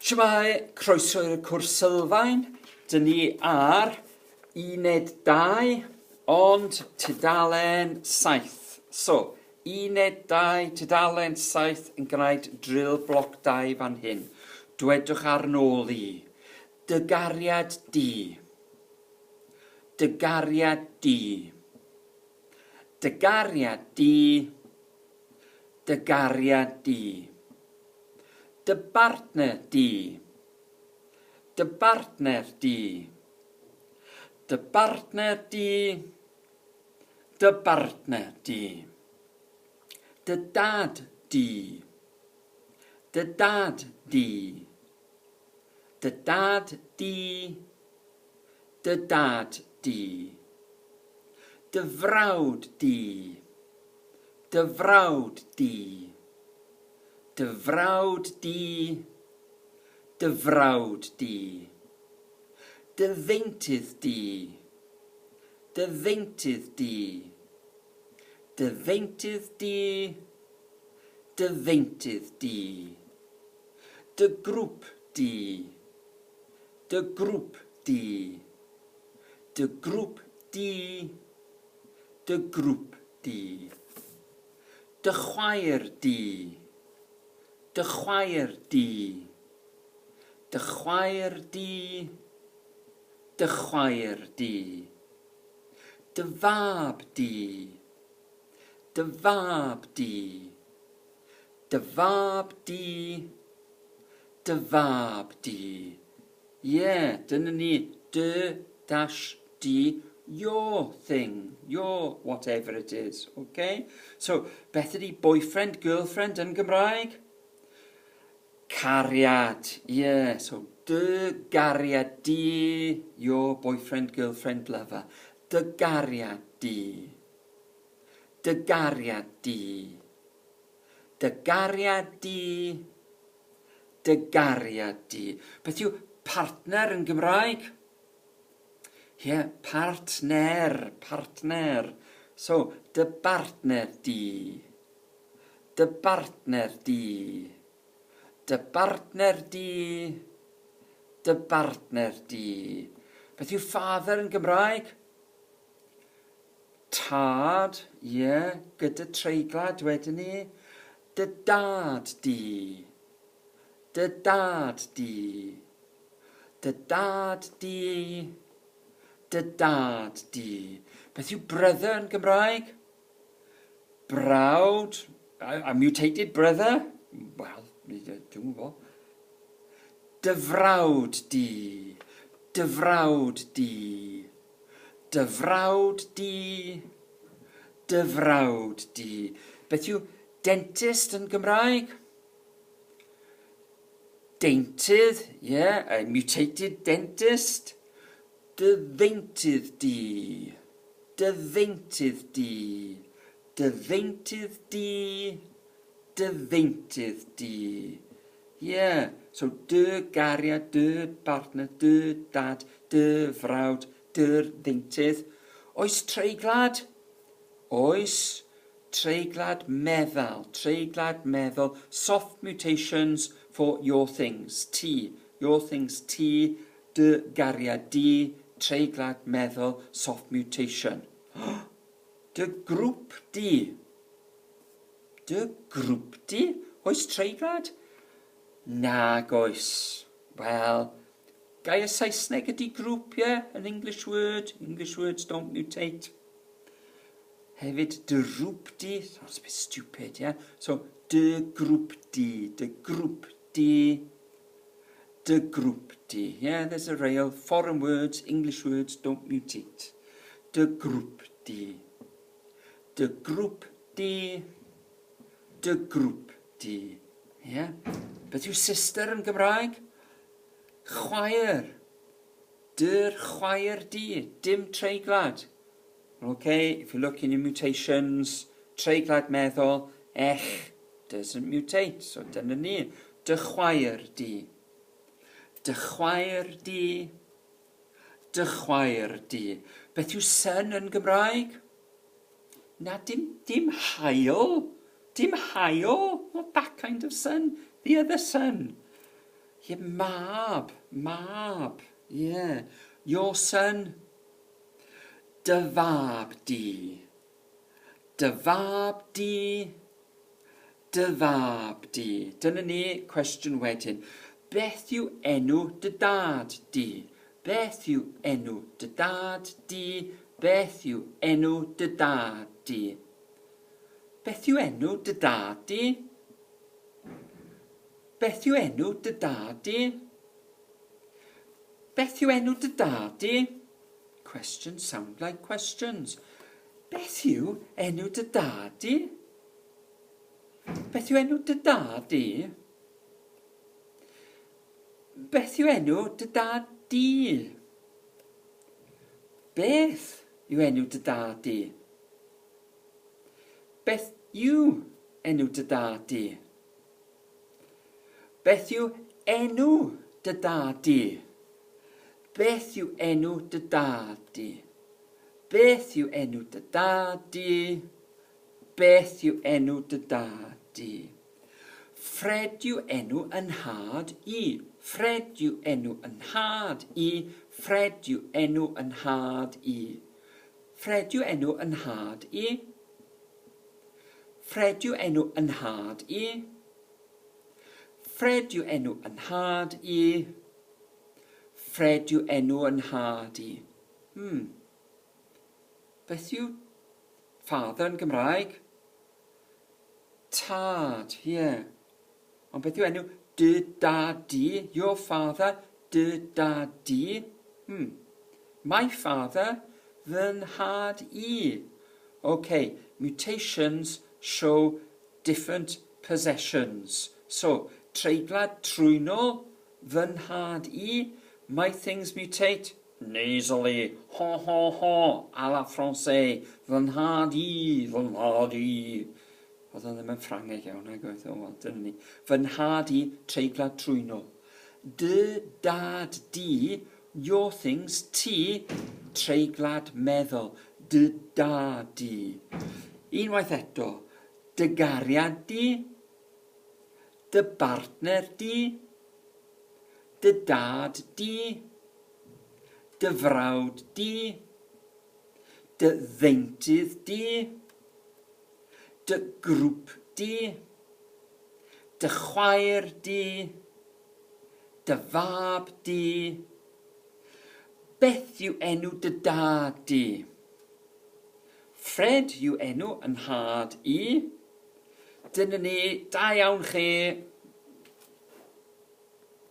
Shwmae, croeso i'r cwrs sylfaen. Dyn ni ar uned 2, ond tudalen 7. So, uned 2, tudalen 7 yn gwneud drill block 2 fan hyn. Dwedwch ar nôl i. Dy gariad di. Dy gariad di. Dy gariad di. Dy gariad di. Dy bartner di. Dy bartner di. Dy bartner di. Dy bartner di. Dy dad di. Dy dad di. Dy dad di. Dy dad di. Dy frawd di. Dy frawd di. Dy frawd di, dy frawd di. Dy ddeintydd di, dy ddeintydd di. Dy ddeintydd di, dy ddeintydd di. Dy grŵp di, dy grŵp di. Dy grŵp di, dy grŵp di. Dy chwaer di. Dy chwaer di. Dy chwaer di. Dy chwaer di. Dy fab di. Dy fab di. Dy fab di. Dy fab di. Ie, dyna ni. Dy dash di your thing, your whatever it is, okay? So, beth ydy boyfriend, girlfriend yn Gymraeg? Cariad, ie. Yeah. So, dy gariad di, your boyfriend, girlfriend, lover. Dy gariad di. Dy gariad di. Dy gariad di. Dy gariad di. Beth yw partner yn Gymraeg? Ie, yeah, partner, partner. So, dy bartner di. Dy bartner di. Dy bartner di. Dy bartner di. Beth yw father yn Gymraeg? Tad, ie, yeah, gyda treiglad wedyn ni. Dy dad di. Dy dad di. Dy dad di. Dy dad di. Beth yw brother yn Gymraeg? Brawd. A, a mutated brother? Wel, dwi'n gwybod. Dy frawd di. Dy frawd di. Dy frawd di. Dy frawd di. Beth yw dentist yn Gymraeg? Deintydd, ie, yeah, a mutated dentist. Dy ddeintydd di. Dy ddeintydd di. Dy ddeintydd di. Dy ddeintydd di. Ie, yeah. So dy gariad, dy bartner, dy dad, dy frawd, dy'r ddeintydd. Oes treiglad? Oes. Treiglad meddal, treiglad meddal, soft mutations for your things, ti, your things, ti, dy gariad di, treiglad meddal, soft mutation. Dy grŵp di. Dy grŵp di? Oes treiglad? Nag oes. Wel, gair Saesneg ydy grŵp, ie? Yeah? An English word. English words don't mutate. Hefyd, dy rŵp di. Sounds a bit stupid, yeah? So, dy grŵp di, dy grŵp di, dy grŵp di. Yeah, there's a rail. Foreign words, English words don't mutate. Dy grŵp di. Dy grŵp di. Dy grŵp di. Yeah? Beth yw sister yn Gymraeg? Chwaer. Dy'r chwaer di. Dim treiglad. Okay, if you look in your mutations, treiglad meddwl, ech, doesn't mutate. So dyna ni. Dy chwaer di. Dy chwaer di. Dy chwaer di. Beth yw sun yn Gymraeg? Na, dim, dim haul. Dim haul. Not that kind of sun. The other sun. Ie, mab, mab, ie. Your son. Dy fab di. Dy fab di. Dy fab di. Dyna ni, cwestiwn wedyn. Beth yw enw dy dad di? Beth yw enw dy dad di? Beth yw enw dy dad di? Beth yw enw dy dad di? Beth yw enw dy dad di? Beth yw enw dy dad di? Questions sound like questions. Beth yw enw dy dad di? Beth yw enw dy dad di? Beth yw enw dy dad di? Beth yw enw dy dad di? Beth yw enw dy dad di? Beth yw enw dy dad di? Beth yw enw dy dad di? Beth yw enw dy dad di? Beth yw enw dy dad di? Fred yw enw yn nhad i. Fred yw enw yn nhad i. Fred yw enw yn nhad i. Fred yw enw yn nhad i. Fred yw enw yn nhad i. Fred yw enw yn nhad i. Fred yw enw yn nhad i. Hmm. Beth yw father yn Gymraeg? Tad, ie. Yeah. Ond beth yw enw dy dad di? Your father, dy dad di? Hmm. My father, fy nhad i. Ok, mutations show different possessions. So, treiglad trwynol, fy nhad i, my things mutate nasally, ho ho ho, à la français, fy nhad i, fy nhad i. Oedd o ddim yn Ffrangeg iawn, nag oedd? O, wel, dyna ni. Fy nhad i, treiglad trwynol. Dy dad di, your things, ti, treiglad meddwl. Dy dad di. Unwaith eto, dy gariad di, dy bartner di, dy dad di, dy frawd di, dy ddeintydd di, dy grŵp di, dy chwaer di, dy fab di. Beth yw enw dy dad di? Fred yw enw 'y nhad i. Dyna ni, da iawn chi!